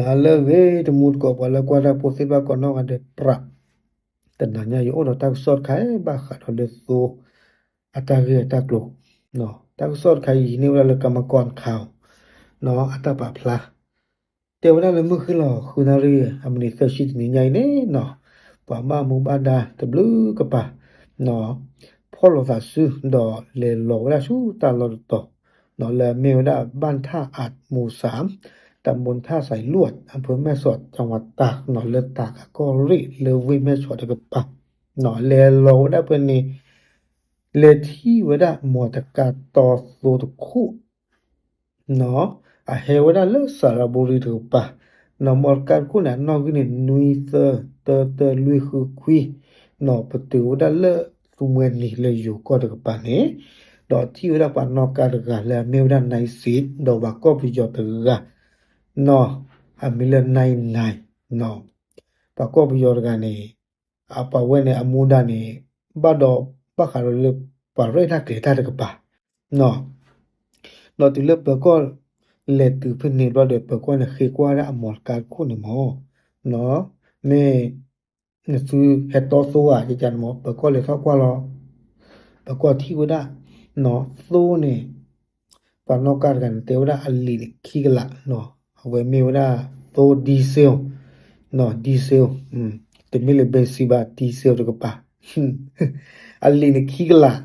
လၢအဂ့ၤ တမူတကိး ပှၤလၢကွၢ်တၢ်ဖိသ့ၣ်တဖၣ်ကိးနီၢ်ဂၤဒဲး ပြး တနၤညါ ယအိၣ်ဒီးတၢ်ကစီၣ်တခါ ဘၣ်ဃးဒီးလၢသိ အတၢ်ဂ့ၢ်အတၢ်ကျိၤ, တၢ်ကစီၣ်တခါအံၤ ဟံးန့ၢ်ဝဲဒၣ်လၢ ကမကီၢ် ခါ အတၢ်ပာ်ဖျါ တဲဝဲဒၣ်လၢ မုၢ်ဃ့ၢ်လီၤဃုနၣ်ရံၣ် အမံးနံးသၢဆံတနံၤညါအံၤန့ၣ်နီၤ, ပှၤဘၣ်မူဘၣ်ဒါတဘျုးကပၤ ဖီၣ်လိာ်သးစု ဒီးလဲၤလီၤဝဲဒၣ်ဆူတၢ်လီၢ်တတီၤ လၢအမ့ၢ်ဝဲဒၣ် บ้านท่าอาด หมู่สาม ตำบลท่าสายลวด อำเภอแม่สอด จังหวัดตาก လၢတၢ်ကီၢ်ရ့ၣ် လၢဝ့ၢ်မဲၢ်ဆီးတကပၤ လဲၤလီၤဝဲဒၣ်ဖဲန့ၣ် လဲၤထံၣ်ဝဲဒၣ်မီၢ်တကါတီသိတခိၣ် နီၤ, အဟဲဝဲဒၣ်လၢစၤရၤဘူရံတကပၤ, နီၤ မီၢ်တကါတခိၣ်န့ၣ် အနီၣ်ဂံၢ်န့ၣ် နွံသၢ တၢတၢ လွံၢ်ဃုခွံ, နီၤ ပတုာ်ဝဲဒၣ်လၢသူမှဲနံၤလၢယိၤကီၢ်တကပၤန့ၣ်, ဒီးထံၣ်ဝဲဒၣ်ပှၤနီၣ်ကါတဂၤလၢအမ့ၢ်ဝဲဒၣ် နၢၣ်စံး ဒီးပှၤကီၢ်ပယီၤတဂၤ, နီၤ အမံၤလၢ နၢၣ်နၢၣ်, နီၤ ပှၤကီၢ်ပယီၤတဂၤန့ၣ် အပှၤဝဲန့ၣ် အမူဒါန့ၣ် ဘၣ်ဒီးဘၣ်ဃးဒီးလၢ ပှၤရဲၣ်တၢ်ကျဲၤတၢ်တကပၤ နီၤ, ဒီးတုၤလၢပၢၤကီၢ်လဲၤတုၤဖဲန့ၣ်ဘျီဒီး ပၢၤကီၢ်န့ၣ်ဃ့ကွၢ်ဝဲဒၣ်အမီၢ်တကါတခိၣ်န့ၣ်မး, နီၤ မ့ၢ် နသုဟဲတီသိဧါ ကကန့ၣ်မး ပၢၤကီၢ်လဲၤထီၣ်ကွၢ်လီၤ, ပၢၤကီၢ်ထံၣ်ဝဲဒၣ် နီၤ သိန့ၣ် ပှၤနီၣ်ကါတဂၤန့ၣ် တဲဝဲဒၣ်အလံာ်န့ၣ်ခံကလး, နီၤ အဝဲမ့ၢ်ဝဲဒၣ် သိ diesel, နီၤ diesel, တမ့ၢ်လၢ ဘဲစံဘၣ် diesel တကပၤ, အလံာ်န့ၣ်ခံကလး,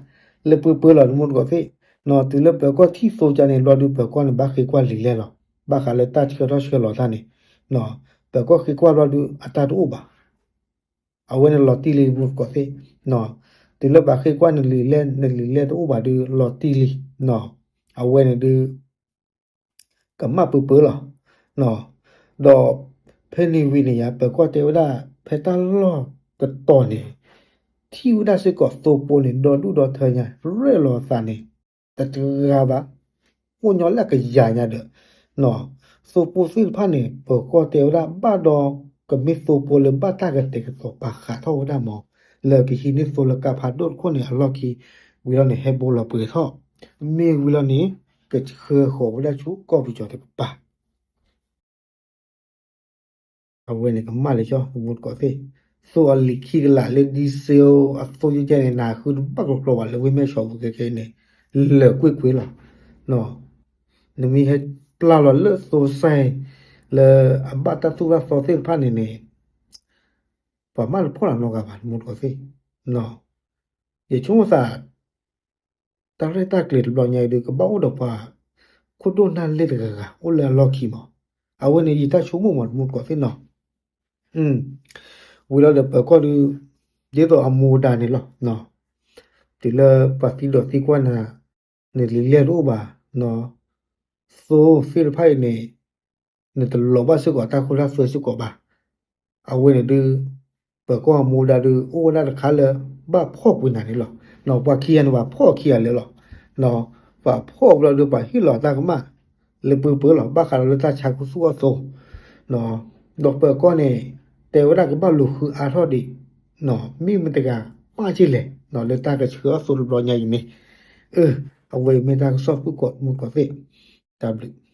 လၢပှဲၤပှဲၤလီၤ တမူတကိးသ့ၣ်, နီၤ တုၤလၢပၢၤကီၢ်ထံၣ်သိကန့ၣ်ဘျီဒုး ပၢၤကီၢ်န့ၣ် ဘၣ်ဃ့ကွၢ်လံာ်လဲၢ်လီၤ, ဘၣ်ဃးလၢတၢ်ဆှၢထီၣ်ဆှၢလီၤတၢ်န့ၣ်, နီၤ ပၢၤကီၢ်ဃ့ကွၢ်ဘျီဒုး အတၢ်တအိၣ်ဘၣ် အဝဲန့ၣ်လီၤတံၢ်လံ တမူတကိးသ့ၣ်, နီၤ တုၤလၢပှၤဃ့ကွၢ်နလံာ်လဲၢ် နလံာ်လဲၢ်တအိၣ်ဘၣ်ဒုး လီၤတံၢ်လံ, နီၤ အဝဲန့ၣ်ဒုး ကမၣ်ပၢၤပၢၤလီၤ, နီၤ ဒီးဖဲန့ၣ်ဝံၤန့ၣ်ယါ ပၢၤကီၢ်တဲဝဲဒၣ် ဖဲတၢ်လီၢ်တတီၤန့ၣ် ထံၣ်ဝဲဒၣ်စ့ၢ်ကီးသိဖိန့ၣ် ဒီဒူၣ်ဒီထၢညါ ရဲၣ်လီၤအသးန့ၣ် တတဂၤဘၣ်, အိၣ်ညီလၢအကယၤညါဒီး, နီၤ သိဖိသ့ၣ်တဖၣ်န့ၣ် ပၢၤကီၢ်တဲဝဲဒၣ် ဘၣ်ဒီးကမ့ၢ်သိဖိလၢဘၣ်တၢ်ကတဲာ်ကတီၤပာ်ဃာ်ထီၣ်ဝဲဒၣ်မး လၢကဟံးန့ၢ်သိလၢကါဖးဒိၣ်တခိၣ်န့ၣ် အလီၢ်ခံ ဝံၤလီၤန့ၣ် ဟဲဘိလီၤပှဲၤထီၣ်, မ့ၢ်ဝံၤလီၤန့ၣ် ကဆှၢဃီၤဝဲဒၣ်ဆူကီၢ်ပယီၤတကပၤ အဝဲန့ၣ်ကမၣ်လၢကၠီ တမူတကိးသ့ၣ်, သိအလံာ်ခံကလးလၢ diesel အသိယကဲန့ၣ် နဃုတဘၣ်ကျီကျီဘၣ်လၢဝ့ၢ်မဲၢ်ဆီးပူၤခဲခဲအံၤန့ၣ် လၢာ်ကွ့ၢ်ကွ့ၢ်လီၤ, နမ့ၢ်ဟဲပျၢ်လီၤလၢသိစဲ လၢအဘၣ်တၢ်သိၣ်တၢ်သီသ့ၣ်တဖၣ်န့ၣ်န့ၣ် ပှၤမၣ်တဖီၣ်လၢနီတဂၤဘၣ် တမူတကိးသ့ၣ်, ယဆိကမိၣ်သး တၢ်ရဲၣ်တၢ်ကျဲၤတဘျီညါအံၤဒုး ကဘၣ်အိၣ်ဒီးပှၤ ခိၣ်ဒိၣ်နၢ်လ့တဂၤဂၤ အိၣ်လၢအလီၢ်ခံမး, အဝဲန့ၣ်ယတၢ်ဆိကမိၣ်မး တမူတကိးသ့ၣ်နီၤ, ဝံၤလီၤဒီးပၢၤကီၢ်ဒုး ဒ်သိးအမူဒါန့ၣ်လီၤ, တုၤလၢပှၤသံဒိးသံကွၢ်နၤ နလံာ်လဲၢ်တအိၣ်ဘၣ်, သိသ့ၣ်တဖၣ်အံၤန့ၣ် နတလီၤဘၣ်စ့ၢ်ကီးတၢ်ခိတၢ်သွဲစ့ၢ်ကီးဘၣ်, အဝဲန့ၣ်ဒုး ပၢၤကီၢ်အမူဒါဒုး အိၣ်ဝဲဒၣ်တခါလၢ ဘၣ်ဖီၣ်ကွံာ်နၤန့ၣ်လီၤ, ပှၤခံဂၤန့ၣ် ပှၤဖီၣ်ခံဂၤလၢာ်လီၤ, ပှၤဖီၣ်ဘျီဒုး ပှၤဟ့ၣ်လီၤတၢ်ကမၣ် လၢပှဲၤပှဲၤလီၤ ဘၣ်ဃးဒီးလၢတၢ်ဆါခူသူၣ်အီၣ်သိ ဒီးပၢၤကီၢ်န့ၣ် တဲဝဲဒၣ်ကဘၣ်လူၤဃုအါထီၣ်ဒံး, မ့ၢ်မတၤတဂၤ ပၣ်က့ၤလဲၣ် လၢတၢ်ကဆှၢအီၣ်သိတဘျီညါအံၤန့ၣ်, အၢ အဝဲအံၤမ့ၢ်တၢ်ကစီၣ်ဖုၣ်ကိာ် တမူတကိးသ့ၣ်, တၢ်ဘျုး